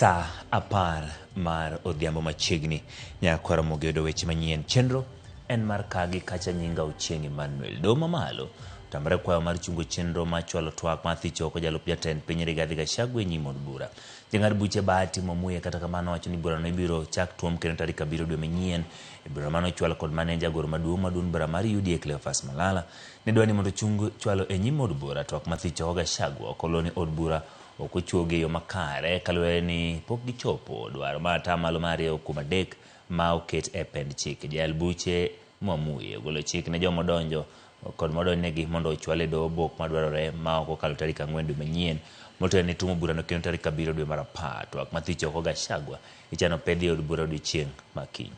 Saa 10 mar odhiambo machiegni nyaka Ramogi yudo weche manyien. Chenro en mar kagi kacha nyinga Ochieng' Emmanuel. Doho mamalo otamre kwayo mar chungo chenro mar chwalo twak mar thicho oko jalup jatend piny Rigathi Gachagua e nyim od bura. Jang'ad buche Bahati Mwamuye kata kamano wacho ni burano ibiro chak tuom kendo tarik 7 dwe manyien. E burano mane ochwal kod mane en jagoro maduong' mar duond bura mar UDA Cleophas Malala ne dwa ni mondo ochung chwalo e nyim od bura twak mar thicho oko Gachagua ok oluwo ni od bura ok ochuogi e yo makare kaluwore ni pok gichopo dwaro mar atamalo mar 2 kuom 3 ma oket e pend chik. Jayal buche Mwamuye ogolo chik ne joma odonjo kod modonjnegi mondo ochwal e doho obok madwarore ma ok okalo tarik 4 dwe manyien motelo ne tumo burano kendo tarik 7 dwe mar 10. Twak mathich oko Gachagua ichano pedhi e od bura odiochieng' ma kiny.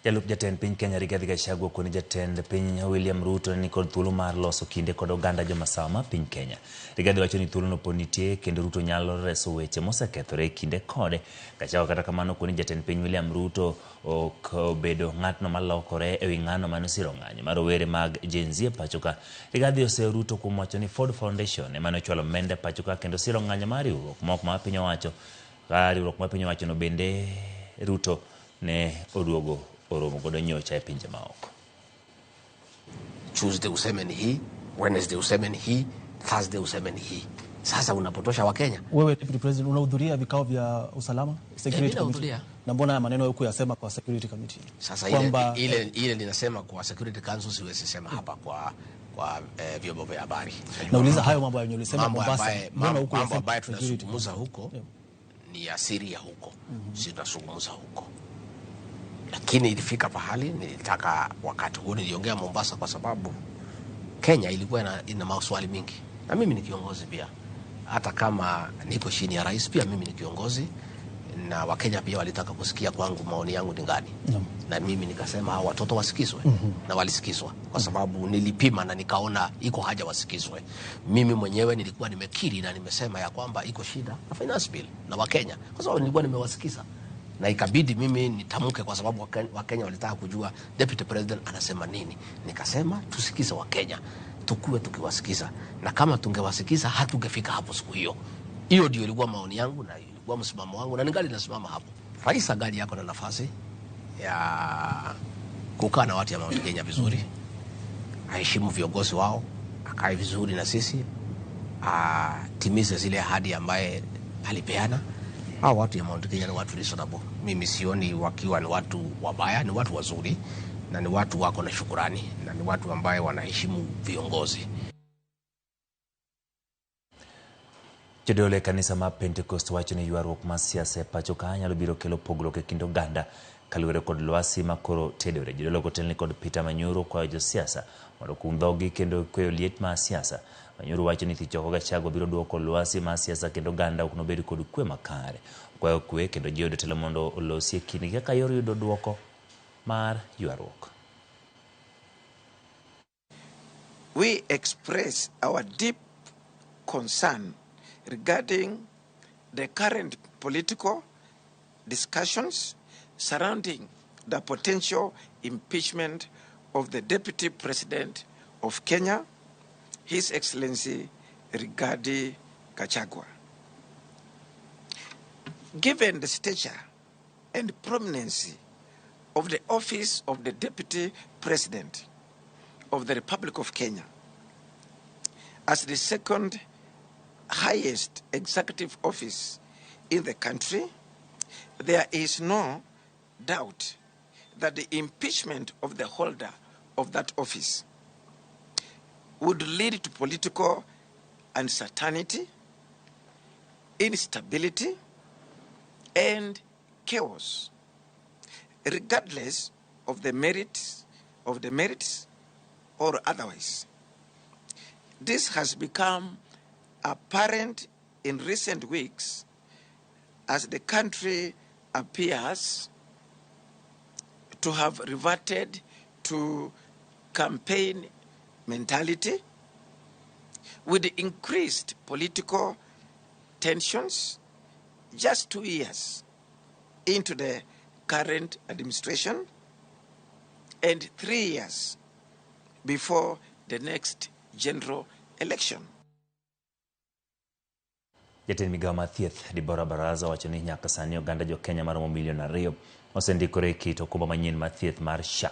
Jalup jatend piny Kenya Rigathi Gachagua okoni jatend piny William Ruto ni kod thuolo mar loso kinde kod oganda jomasawa ma piny Kenya. Rigathi wacho ni thuolono pod nitie kendo Ruto nyalo reso weche mosekethore e kinde kode. Gachagua kata kamano okoni jatend piny William Ruto ok obedo ng'atno malokore ewi ng'ano mane osiro ng'anyo mar rowere mag Gen Z e pacho ka. Rigathi oseyo Ruto kuom wacho ni Ford Foundation ema ne ochwalo omenda e pacho ka kendo siro ng'anyo mar riwruok moko ma piny owacho. Ka riwruok ma piny owacho no bende Ruto ne oduogo oromo godo nyocha e pinje maoko. Tuesday useme ni hii, Wednesday useme ni hii, Thursday useme ni hii. Sasa unapotosha Wakenya. Wewe Deputy President unahudhuria vikao vya usalama security committee? Na mbona maneno huko yasema kwa security committee? Sasa ile ninasema kwa security council siwezi sema hapa kwa vyombo vya habari. Nauliza hayo mambo yenye ulisema Mombasa. Mbona huko mambo ambayo tunazungumza huko ni asiri ya huko. Sitazungumza huko. Lakini ilifika pahali nilitaka, wakati huo niliongea Mombasa kwa sababu Kenya ilikuwa ina maswali mingi. Na mimi ni kiongozi pia. Hata kama niko chini ya rais pia mimi ni kiongozi, na Wakenya pia walitaka kusikia kwangu maoni yangu ni gani. Na mimi nikasema hao watoto wasikizwe. Na walisikizwa kwa sababu nilipima na nikaona iko haja wasikizwe. Mimi mwenyewe nilikuwa nimekiri na nimesema ya kwamba iko shida na finance bill na Wakenya kwa sababu nilikuwa nimewasikiza. Na ikabidi mimi nitamke kwa sababu Wakenya walitaka kujua Deputy President anasema nini. Nikasema tusikize Wakenya, tukue tukiwasikiza. Na kama tungewasikiza hatungefika hapo siku hiyo. Hiyo ndio ilikuwa maoni yangu na ilikuwa msimamo wangu na ningali nasimama hapo. Rais angali yako na nafasi ya kukaa na watu ya Mount Kenya vizuri. Aheshimu viongozi wao, akae vizuri na sisi, atimize zile ahadi ambaye alipeana. Hao watu ya Mount Kenya ni watu reasonable. Mimi sioni wakiwa ni watu wabaya, ni watu wazuri na ni watu wako na shukurani na ni watu ambaye wanaheshimu viongozi. Jodolo e kanisa mar Pentecost wacho ni ywaruok mar siasa e pacho ka nyalo biro kelo pogruok e kind oganda kaluwore kod lwasi ma koro tedore. Jodolo kotelni kod Peter Manyuru kwayo josiasa mondo okum dhogi kendo kweyo liet mar siasa. Manyuru wacho ni thich oko Gachagua biro duoko lwasi mar siasa kendo oganda ok nobed kod kwe makare. Okwayo kwe kendo jiwo jotelo mondo olosi e kindgi kaka yor yudo duoko mar ywaruok. We express our deep concern regarding the current political discussions surrounding the potential impeachment of the Deputy President of Kenya, His Excellency Rigathi Gachagua. Given the stature and prominence of the office of the Deputy President of the Republic of Kenya as the second highest executive office in the country, there is no doubt that the impeachment of the holder of that office would lead to political uncertainty, instability, and chaos, regardless of the merits or otherwise. This has become apparent in recent weeks as the country appears to have reverted to campaign mentality with increased political tensions just 2 years into the current administration and 3 years before the next general election. Jatend migao mar thieth Deborah Baraza wacho ni nyaka sani oganda jo Kenya maromo milion 2 osendikore e kit okumba manyien mar thieth mar SHA.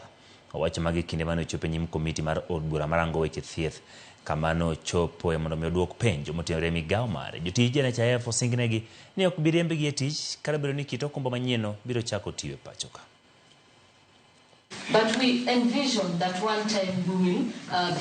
Owacho magi kinde mane ochopo e nyim komiti mar od bura marango weche thieth kama nochopoe mondo mi oduok penjo motenore e migao mare. Jotij NHIF osingnegi ni ok bi riembgi e tich kata obedo ni kit okumba manyienno biro chako tiyo e pacho ka. But we envision that one time we will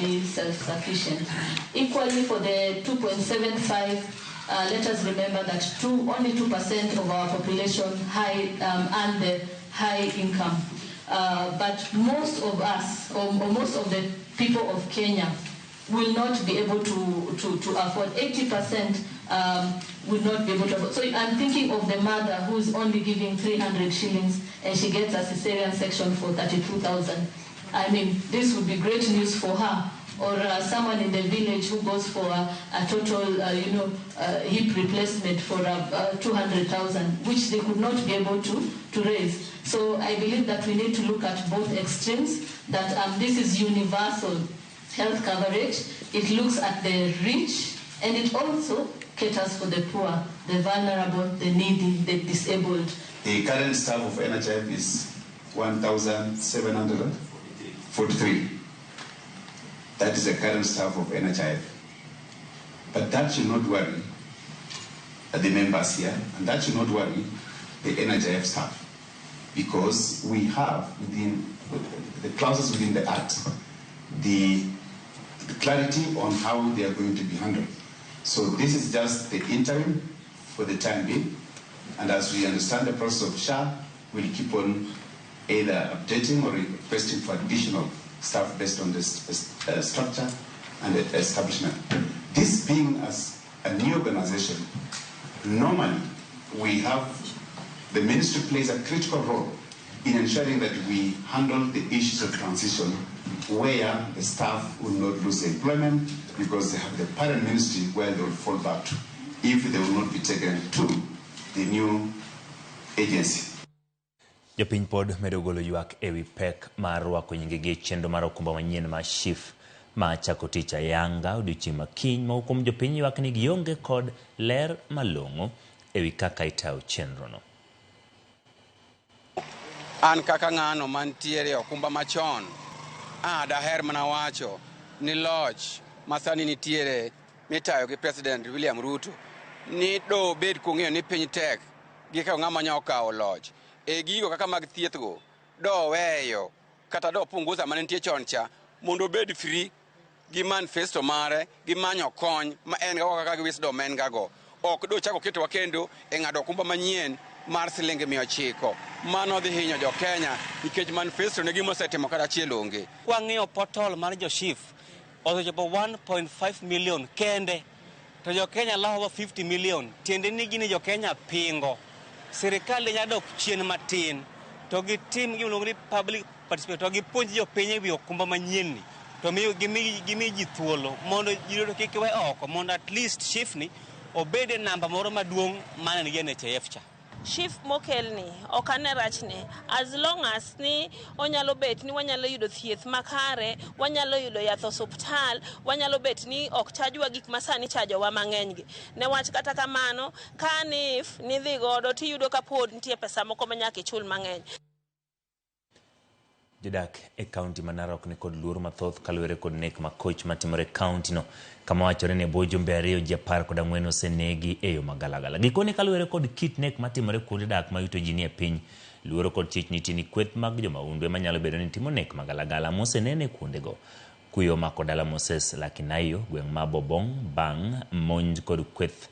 be self-sufficient. Equally for the 2.75, let us remember that only 2% of our population earn the high income. But most of us, or most of the people of Kenya, will not be able to afford. 80% will not be able to afford. So I'm thinking of the mother who's only giving 300 shillings and she gets a cesarean section for 32,000. I mean, this would be great news for her. Or someone in the village who goes for a total, hip replacement for 200,000, which they could not be able to raise. So I believe that we need to look at both extremes, that this is universal health coverage. It looks at the rich, and it also caters for the poor, the vulnerable, the needy, the disabled. The current staff of NHIF is 1,743. That is the current staff of NHIF. But that should not worry the members here, and that should not worry the NHIF staff, because we have within the clauses within the Act the clarity on how they are going to be handled. So this is just the interim for the time being, and as we understand the process of SHA, we'll keep on either updating or requesting for additional staff based on this structure and the establishment. This being as a new organization, normally we have, the ministry plays a critical role in ensuring that we handle the issues of transition where the staff will not lose their employment because they have the parent ministry where they will fall back to if they will not be taken to the new agency. Jopiny pod medo golo ywak ewi pek mar rwako nyingegi e chenro mar okumba manyien mar SHIF ma chako tich ayanga odiochieng' ma kiny. Moko kuom jopiny ywak ni gionge kod ler malong'o ewi kaka itayo chenrono. An kaka ng'ano mantiere okumba machon, daher mana wacho ni loch masani nitiere mitayo gi President William Ruto ni do bed kong'eyo ni piny tek gi ka ng'ama nya okawo loch. E gigo kaka mag thiethgo do weyo kata do punguza mane nitie chon cha mondo obed free gi manifesto mare gi manyo kony ma en go kaka gi wisdom en gago. Ok do chako ketowa kendo e ng'ado okumba manyien mar siling 900. Mano dhi hinyo jo Kenya nikech manifesto ne gima osetimo kata achiel onge. Kwang'iyo portal mar jo SHIF osechopo 1.5 million kende, to jo Kenya lawo 50 million. Tiende ni gini jo Kenya pingo. Sirikal nyalo dok chien matin to gitim gima iluongo ni public participation, to gipuonj jopiny ewi okumba manyien ni, to gimi ji thuolo mondo ji duto kik we oko, mondo at least SHIF ni obed e namba moro maduong' mane nigi NHIF cha. SHIF mokelni ok ane rachne as long as ni onyalo bet ni wanyalo yudo thieth makare, wanyalo yudo yath osuptal, wanyalo bet ni ok chajwa gik masani chajowa mang'eny gi. Newach kata kamano ka NHIF nidhi godo tiyudo ka pod nitie pesa moko ma nyaka ichul mang'eny. Jodak e kaunti ma Narok ni kod luoro mathoth kaluwore kod nek makoch matimore e kaunti no, kama wachore ni e bwo jumbe 2 ji 14 osenegi e yo magalagala. Gikone kaluwore kod kit nek matimore kuonde dak ma yuto ji nie piny, luoro kod chich nitie ni kweth mag jomahundu ema nyalo bedo ni timo nek magalagala mosenene kuondego. Kuyo omako dala Moses Lakinayo, gweng' ma Bobong, bang' monj kod kweth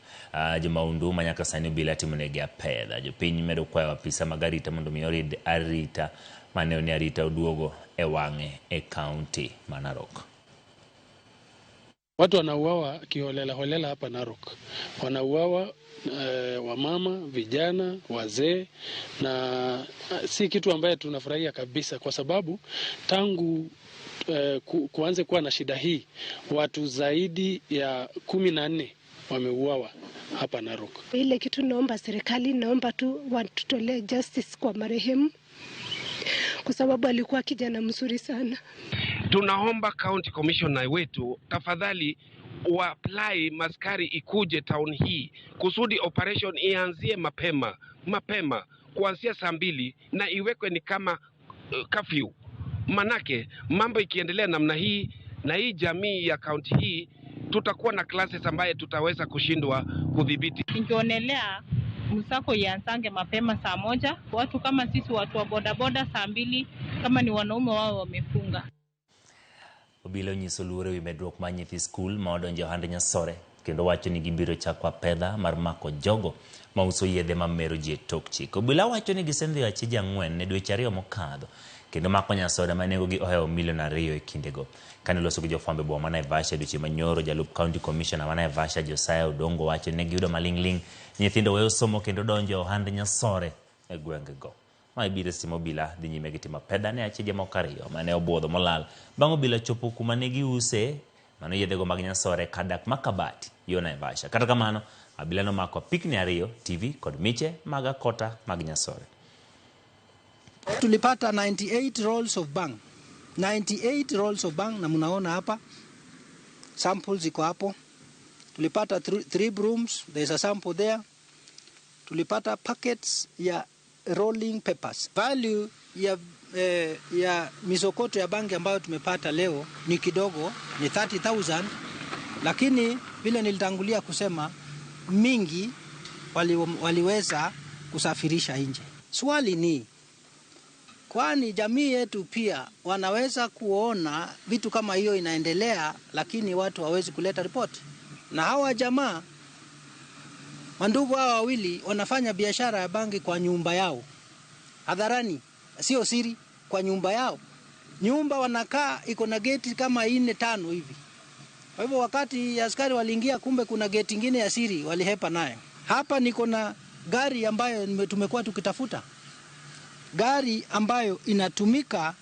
jomahundu ma nyaka sani obila timonegi apedha. Jopiny medo kwayo apisa mag arita mondo mi orid arita mane ni arita oduogo e wang'e e kaunti ma Narok. Watu wanauawa kiholela holela hapa Narok, wanauawa wamama, vijana, wazee, na si kitu ambaye tunafurahia kabisa, kwa sababu tangu kuanze kuwa na shida hii watu zaidi ya 14 wameuawa hapa Narok. Ile kitu naomba serikali, naomba tu watutolee justice kwa marehemu, kwa sababu alikuwa kijana mzuri sana. Tunaomba county commissioner wetu tafadhali wa apply maskari ikuje town hii kusudi operation ianzie mapema mapema kuanzia saa 2 na iwekwe ni kama curfew. Manake mambo ikiendelea namna hii na hii jamii ya county hii, tutakuwa na classes ambaye tutaweza kushindwa kudhibiti. Ningeonelea msako ianzange mapema saa 1, watu kama sisi watu wa bodaboda saa 2, kama ni wanaume wao wamefunga. Obila onyiso luor ewi medruok mar nyithi skul ma odonjo e ohand nyasore kendo wacho ni gibiro chako apedha mar mako jogo mauso yedhe mamero ji e tok chik. Obila wacho ni gisendhiyo achije 4 ne dweche 2 mokadho kendo mako nyasore ma nengogi ohewo milion 2 e kindego. Kane oloso gi jofwambo e boma ma Naivasha dweche manyoro, jalup county commissioner ma Naivasha Josiah Odongo wacho ni ne giyudo maling'ling' nyithindo weyo somo kendo donjo e ohand nyasore e gwengego. Mae biro seche ma obila dhi nyime gi timo apedha ne achije moko 2 mane obuodho molal bang' obila chopo kuma ne giuse mano yedhego mag nyasore kadak ma Kabati yo Naivasha. Kata kamano, abila nomako apikni 2, TV kod miche mag akota mag nyasore. Tulipata 98 rolls of bang. 98 rolls of bang, na mnaona hapa samples ziko hapo. Tulipata 3 brooms, there's a sample there. Tulipata packets ya rolling papers. Value ya misokoto ya bangi ambayo tumepata leo ni kidogo, ni 30,000, lakini vile nilitangulia kusema mingi waliweza kusafirisha nje. Swali ni kwani jamii yetu pia wanaweza kuona vitu kama hiyo inaendelea, lakini watu hawawezi kuleta ripoti? Na hawa jamaa mandugu hawa wawili wanafanya biashara ya bangi kwa nyumba yao hadharani, sio siri, kwa nyumba yao. Nyumba wanakaa iko na geti kama 4 5 hivi. Kwa hivyo wakati askari waliingia, kumbe kuna geti nyingine ya siri walihepa nayo. Hapa niko na gari ambayo tumekuwa tukitafuta, gari ambayo inatumika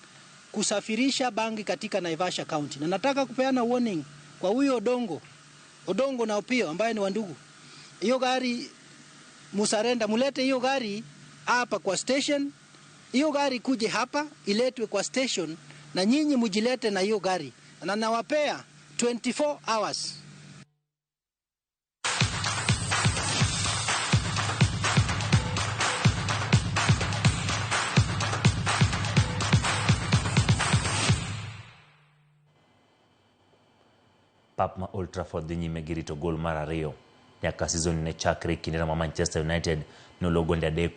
kusafirisha bangi katika Naivasha County. Na nataka kupeana warning kwa huyo Odongo na Opio ambaye ni wandugu. Hiyo gari musarenda, mulete hiyo gari hapa kwa station. Hiyo gari kuje hapa iletwe kwa station na nyinyi mujilete na hiyo gari. Na nawapea 24 hours. Pap ma Old Trafford dhi nyime gi rito gol mar 2 nyaka season ne chakre kinde ma Manchester United noloo gonde 3.